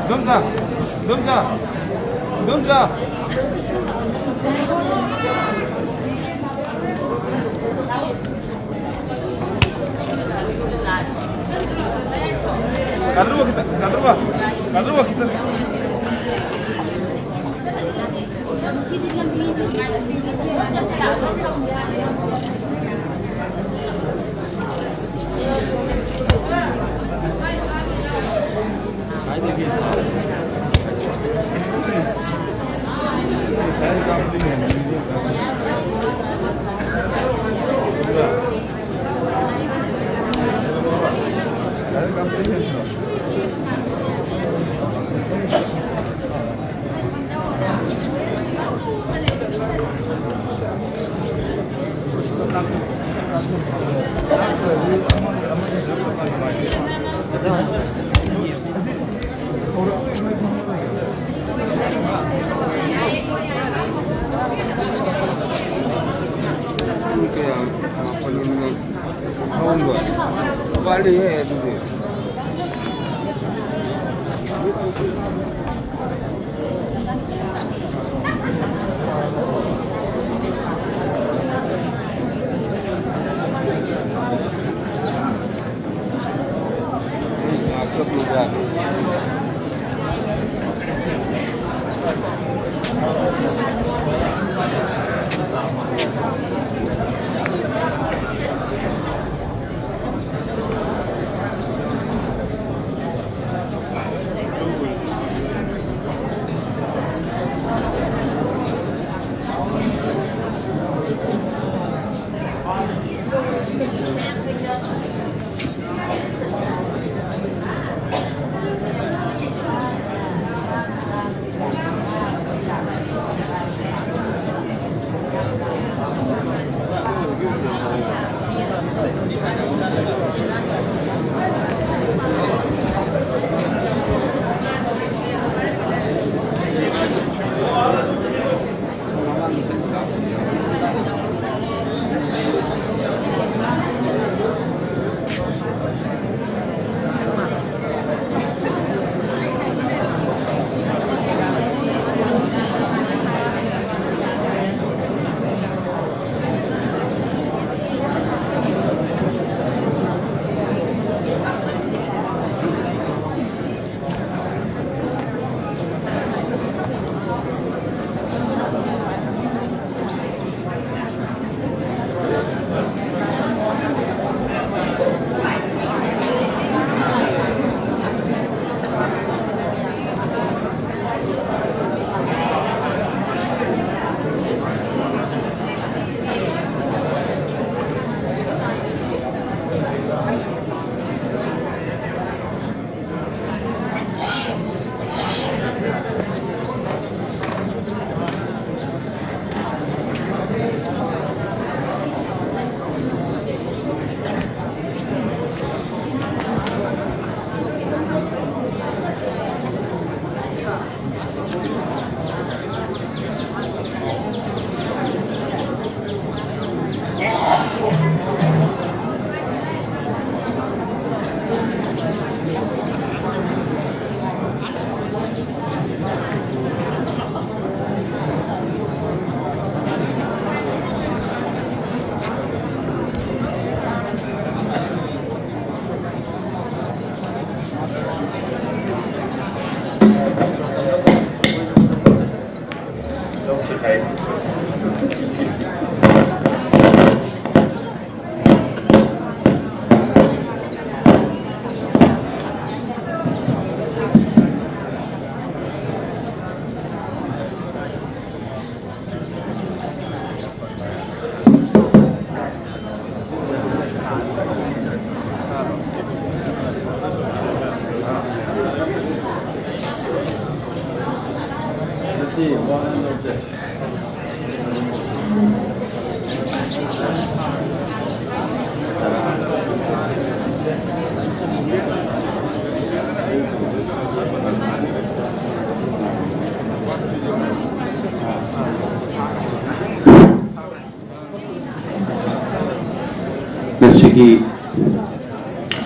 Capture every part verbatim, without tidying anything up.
ꯏꯗꯣꯝꯆꯥ, ꯏꯗꯣꯝꯆꯥ, ꯏꯗꯣꯝꯆꯥ꯫ ꯀꯥꯗ꯭ꯔꯨꯕ ꯈꯤꯇꯪ, ꯀꯥꯗ꯭ꯔꯨꯕ, ꯀꯥꯗ꯭ꯔꯨꯕ ꯈꯤꯇꯪ꯫ ꯀꯌꯥ? ꯃꯥꯄꯜ꯫ ꯑꯍꯨꯝꯗꯣ ꯋꯥꯠꯂꯤꯍꯦ ꯑꯗꯨꯗꯤ꯫ ꯉꯁꯤꯒꯤ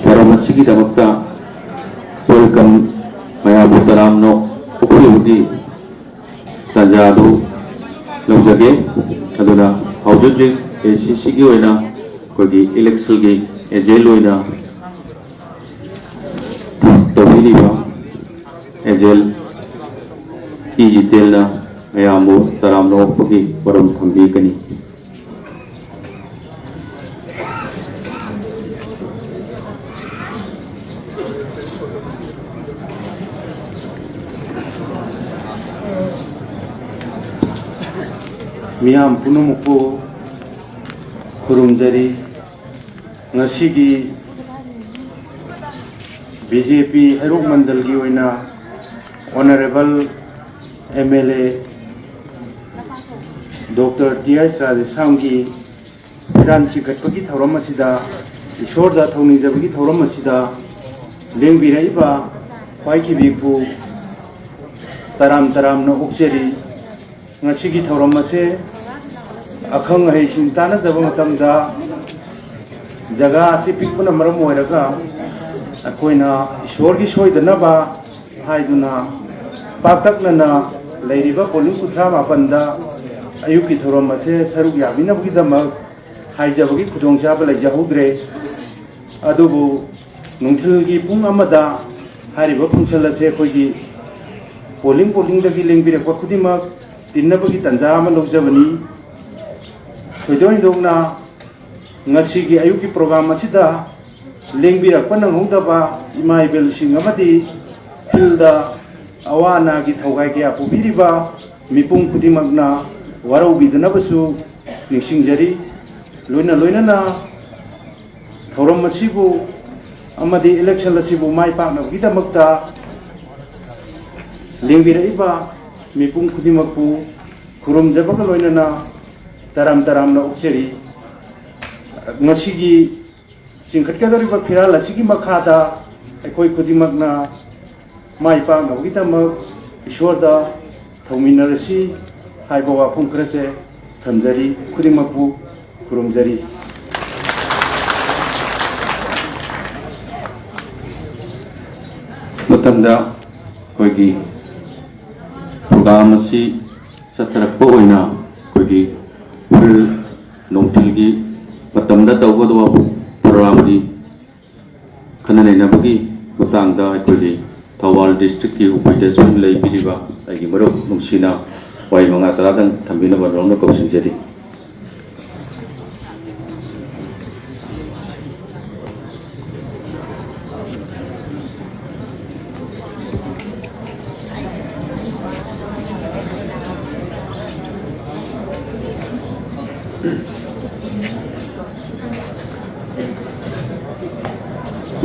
ꯊꯧꯔꯝ ꯑꯁꯤꯒꯤꯗꯃꯛꯇ welcome ꯃꯌꯥꯝꯕꯨ ꯇꯔꯥꯝꯅ ꯑꯣꯛꯄꯤꯕꯒꯤ ꯇꯥꯟꯖꯥ ꯑꯗꯨ ꯂꯧꯖꯒꯦ꯫ ꯑꯗꯨꯅ ꯍꯧꯖꯤꯛ ꯍꯧꯖꯤꯛ ꯑꯦ ꯁꯤ ꯁꯤꯒꯤ ꯑꯣꯏꯅ ꯑꯩꯈꯣꯏꯒꯤ ꯏꯂꯦꯛꯁꯟꯒꯤ ꯑꯦꯖꯦꯟ ꯑꯣꯏꯅ ꯇꯧꯕꯤꯔꯤꯕ ꯑꯦꯖꯦꯟ ꯇꯤ ꯖꯤꯇꯦꯟꯅ ꯃꯌꯥꯝꯕꯨ ꯇꯔꯥꯝꯅ ꯑꯣꯛꯄꯒꯤ ꯋꯥꯔꯣꯜ ꯊꯝꯕꯤꯒꯅꯤ꯫ ꯃꯤꯌꯥꯝ ꯄꯨꯝꯅꯃꯛꯄꯨ ꯈꯨꯔꯨꯝꯖꯔꯤ꯫ ꯉꯁꯤꯒꯤ ꯕꯤ ꯖꯦ ꯄꯤ ꯍꯩꯔꯣꯛ ꯃꯟꯗꯜꯒꯤ ꯑꯣꯏꯅ Honourable M L A Doctor T H ꯔꯥꯙꯦꯁ꯭ꯌꯥꯝꯒꯤ ꯐꯤꯔꯥꯟ ꯆꯤꯡꯈꯠꯄꯒꯤ ꯊꯧꯔꯝ ꯑꯁꯤꯗ, ꯏꯁꯣꯔꯗ ꯊꯧꯅꯤꯖꯕꯒꯤ ꯊꯧꯔꯝ ꯑꯁꯤꯗ ꯂꯦꯡꯕꯤꯔꯛꯏꯕ ꯈ꯭ꯋꯥꯏꯈꯤꯕꯤꯄꯨ ꯇꯔꯥꯝ ꯇꯔꯥꯝꯅ ꯑꯣꯛꯆꯔꯤ꯫ ꯉꯁꯤꯒꯤ ꯊꯧꯔꯝ ꯑꯁꯤ ꯑꯈꯪ ꯑꯍꯩꯁꯤꯡ ꯇꯥꯟꯅꯖꯕ ꯃꯇꯝꯗ, ꯖꯒꯥ ꯑꯁꯤ ꯄꯤꯛꯄꯅ ꯃꯔꯝ ꯑꯣꯏꯔꯒ ꯑꯩꯈꯣꯏꯅ ꯏꯁꯣꯔꯒꯤ ꯁꯣꯏꯗꯅꯕ ꯍꯥꯏꯗꯨꯅ ꯄꯥꯛꯇꯛꯅꯅ ꯂꯩꯔꯤꯕ ꯄꯣꯂꯤꯡ ꯀꯨꯟꯊ꯭ꯔꯥ ꯃꯥꯄꯟꯗ ꯑꯌꯨꯛꯀꯤ ꯊꯧꯔꯝ ꯑꯁꯤ ꯁꯔꯨꯛ ꯌꯥꯕꯤꯅꯕꯒꯤꯗꯃꯛ ꯍꯥꯏꯖꯕꯒꯤ ꯈꯨꯗꯣꯡꯆꯥꯕ ꯂꯩꯖꯍꯧꯗ꯭ꯔꯦ꯫ ꯑꯗꯨꯕꯨ ꯅꯨꯡꯊꯤꯜꯒꯤ ꯄꯨꯡ ꯑꯃꯗ ꯍꯥꯏꯔꯤꯕ function ꯑꯁꯤ ꯑꯩꯈꯣꯏꯒꯤ ꯄꯣꯂꯤꯡ ꯄꯣꯂꯤꯡꯗꯒꯤ ꯂꯦꯡꯕꯤꯔꯛꯄ ꯈꯨꯗꯤꯡꯃꯛ ꯇꯤꯟꯅꯕꯒꯤ ꯇꯥꯟꯖꯥ ꯑꯃ ꯂꯧꯖꯕꯅꯤ꯫ ꯊꯣꯏꯗꯣꯛ ꯍꯦꯟꯗꯣꯛꯅ ꯉꯁꯤꯒꯤ ꯑꯌꯨꯛꯀꯤ program ꯑꯁꯤꯗ ꯂꯦꯡꯕꯤꯔꯛꯄ ꯅꯪꯍꯧꯗꯕ ꯏꯃꯥ ꯏꯕꯦꯜꯁꯤꯡ ꯑꯃꯗꯤ fieldꯗ ꯑꯋꯥ ꯑꯅꯥꯒꯤ ꯊꯧꯒꯥꯏ ꯀꯌꯥ ꯄꯨꯕꯤꯔꯤꯕ ꯃꯤꯄꯨꯝ ꯈꯨꯗꯤꯡꯃꯛꯅ ꯋꯥꯔꯧꯕꯤꯗꯅꯕꯁꯨ ꯅꯤꯡꯁꯤꯡꯖꯔꯤ꯫ ꯂꯣꯏꯅ ꯂꯣꯏꯅꯅ ꯊꯧꯔꯝ ꯑꯁꯤꯕꯨ ꯑꯃꯗꯤ election ꯑꯁꯤꯕꯨ ꯃꯥꯏ ꯄꯥꯛꯅꯕꯒꯤꯗꯃꯛꯇ ꯂꯦꯡꯕꯤꯔꯛꯏꯕ ꯃꯤꯄꯨꯝ ꯈꯨꯗꯤꯡꯃꯛꯄꯨ ꯈꯨꯔꯨꯝꯖꯕꯒ ꯂꯣꯏꯅꯅ ꯇꯔꯥꯝ ꯇꯔꯥꯝꯅ ꯑꯣꯛꯆꯔꯤ꯫ ꯉꯁꯤꯒꯤ ꯆꯤꯡꯈꯠꯀꯗꯧꯔꯤꯕ ꯐꯤꯔꯥꯜ ꯑꯁꯤꯒꯤ ꯃꯈꯥꯗ ꯑꯩꯈꯣꯏ ꯈꯨꯗꯤꯡꯃꯛꯅ ꯃꯥꯏ ꯄꯥꯛꯅꯕꯒꯤꯗꯃꯛ ꯏꯁꯣꯔꯗ ꯊꯧꯃꯤꯟꯅꯔꯁꯤ ꯍꯥꯏꯕ ꯋꯥꯐꯝ ꯈꯔꯁꯦ ꯊꯝꯖꯔꯤ꯫ ꯈꯨꯗꯤꯡꯃꯛꯄꯨ ꯈꯨꯔꯨꯝꯖꯔꯤ꯫ ꯃꯇꯝꯗ ꯑꯩꯈꯣꯏꯒꯤ ꯄ꯭ꯔꯣꯒ꯭ꯔꯥꯝ ꯑꯁꯤ ꯆꯠꯊꯔꯛꯄ ꯑꯣꯏꯅ ꯑꯩꯈꯣꯏꯒꯤ ꯐꯨꯜ ꯅꯨꯡꯊꯤꯜꯒꯤ ꯃꯇꯝꯗ ꯇꯧꯒꯗꯕ ꯄ꯭ꯔꯣꯒ꯭ꯔꯥꯝꯒꯤ ꯈꯟꯅ ꯅꯩꯅꯕꯒꯤ ꯃꯇꯥꯡꯗ ꯑꯩꯈꯣꯏꯒꯤ ꯊꯧꯕꯥꯜ ꯗꯤꯁꯇ꯭ꯔꯤꯛꯀꯤ ꯑꯣꯄꯣꯖꯤꯁꯟ ꯂꯩꯕꯤꯔꯤꯕ ꯑꯩꯒꯤ ꯃꯔꯨꯞ ꯅꯨꯡꯁꯤꯅ ꯋꯥꯍꯩ ꯃꯉꯥ ꯇꯔꯥꯗꯪ ꯊꯝꯕꯤꯅꯕ ꯅꯧꯅ ꯀꯧꯁꯤꯟꯖꯔꯤ꯫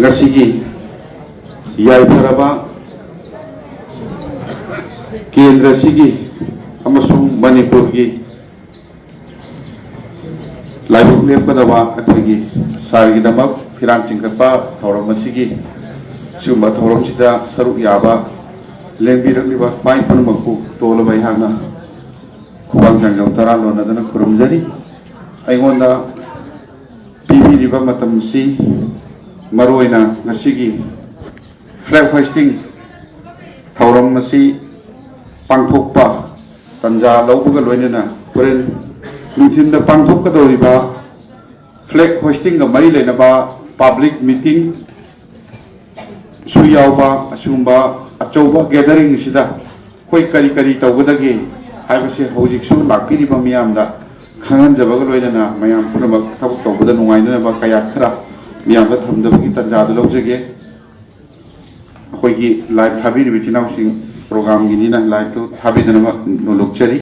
ꯉꯁꯤꯒꯤ ꯌꯥꯏꯐꯔꯕ ꯀꯦꯟꯗ꯭ꯔꯁꯤꯒꯤ ꯑꯃꯁꯨꯡ ꯃꯅꯤꯄꯨꯔꯒꯤ ꯂꯥꯏꯕꯛ ꯂꯦꯞꯀꯗꯕ ꯑꯩꯈꯣꯏꯒꯤ ꯁꯥꯔꯒꯤꯗꯃꯛ ꯐꯤꯔꯥꯟ ꯆꯤꯡꯈꯠꯄ ꯊꯧꯔꯝ ꯑꯁꯤꯒꯤ ꯁꯤꯒꯨꯝꯕ ꯊꯧꯔꯝꯁꯤꯗ ꯁꯔꯨꯛ ꯌꯥꯕ ꯂꯦꯡꯕꯤꯔꯛꯂꯤꯕ ꯃꯥꯏ ꯄꯨꯝꯅꯃꯛꯄꯨ ꯇꯣꯜꯂꯕ ꯑꯩꯍꯥꯛꯅ ꯈꯨꯕꯥꯛ ꯆꯥꯡꯖꯝ ꯇꯔꯥ ꯂꯣꯟꯅꯗꯨꯅ ꯈꯨꯔꯨꯝꯖꯔꯤ꯫ ꯑꯩꯉꯣꯟꯗ ꯄꯤꯕꯤꯔꯤꯕ ꯃꯇꯝ ꯑꯁꯤ ꯃꯔꯨꯑꯣꯏꯅ ꯉꯁꯤꯒꯤ ꯐ꯭ꯂꯦꯒ ꯍꯣꯏꯁꯇꯤꯡ ꯊꯧꯔꯝ ꯑꯁꯤ ꯄꯥꯡꯊꯣꯛꯄ ꯇꯥꯟꯖꯥ ꯂꯧꯕꯒ ꯂꯣꯏꯅꯅ ꯍꯣꯔꯦꯟ ꯅꯨꯡꯊꯤꯟꯗ ꯄꯥꯡꯊꯣꯛꯀꯗꯧꯔꯤꯕ ꯐ꯭ꯂꯦꯒ ꯍꯣꯏꯁꯇꯤꯡꯒ ꯃꯔꯤ ꯂꯩꯅꯕ ꯄꯕ꯭ꯂꯤꯛ ꯃꯤꯇꯤꯡ ꯁꯨ ꯌꯥꯎꯕ ꯑꯁꯤꯒꯨꯝꯕ ꯑꯆꯧꯕ ꯒꯦꯗꯔꯤꯡ ꯑꯁꯤꯗ ꯑꯩꯈꯣꯏ ꯀꯔꯤ ꯀꯔꯤ ꯇꯧꯒꯗꯒꯦ ꯍꯥꯏꯕꯁꯦ ꯍꯧꯖꯤꯛꯁꯨ ꯂꯥꯛꯄꯤꯔꯤꯕ ꯃꯤꯌꯥꯝꯗ ꯈꯪꯍꯟꯖꯕꯒ ꯂꯣꯏꯅꯅ ꯃꯌꯥꯝ ꯄꯨꯝꯅꯃꯛ ꯊꯕꯛ ꯇꯧꯕꯗ ꯅꯨꯡꯉꯥꯏꯅꯅꯕ ꯀꯌꯥꯠ ꯈꯔ ꯃꯤꯌꯥꯝꯗ ꯊꯝꯖꯕꯒꯤ ꯇꯥꯟꯖꯥꯗꯨ ꯂꯧꯖꯒꯦ꯫ ꯑꯩꯈꯣꯏꯒꯤ ꯂꯥꯏꯚ ꯊꯥꯕꯤꯔꯤꯕ ꯏꯆꯤꯟ ꯏꯅꯥꯎꯁꯤꯡ ꯄ꯭ꯔꯣꯒ꯭ꯔꯥꯝꯒꯤꯅꯤꯅ ꯂꯥꯏꯚꯇꯨ ꯊꯥꯕꯤꯗꯅꯕ ꯅꯣꯜꯂꯨꯛꯆꯔꯤ꯫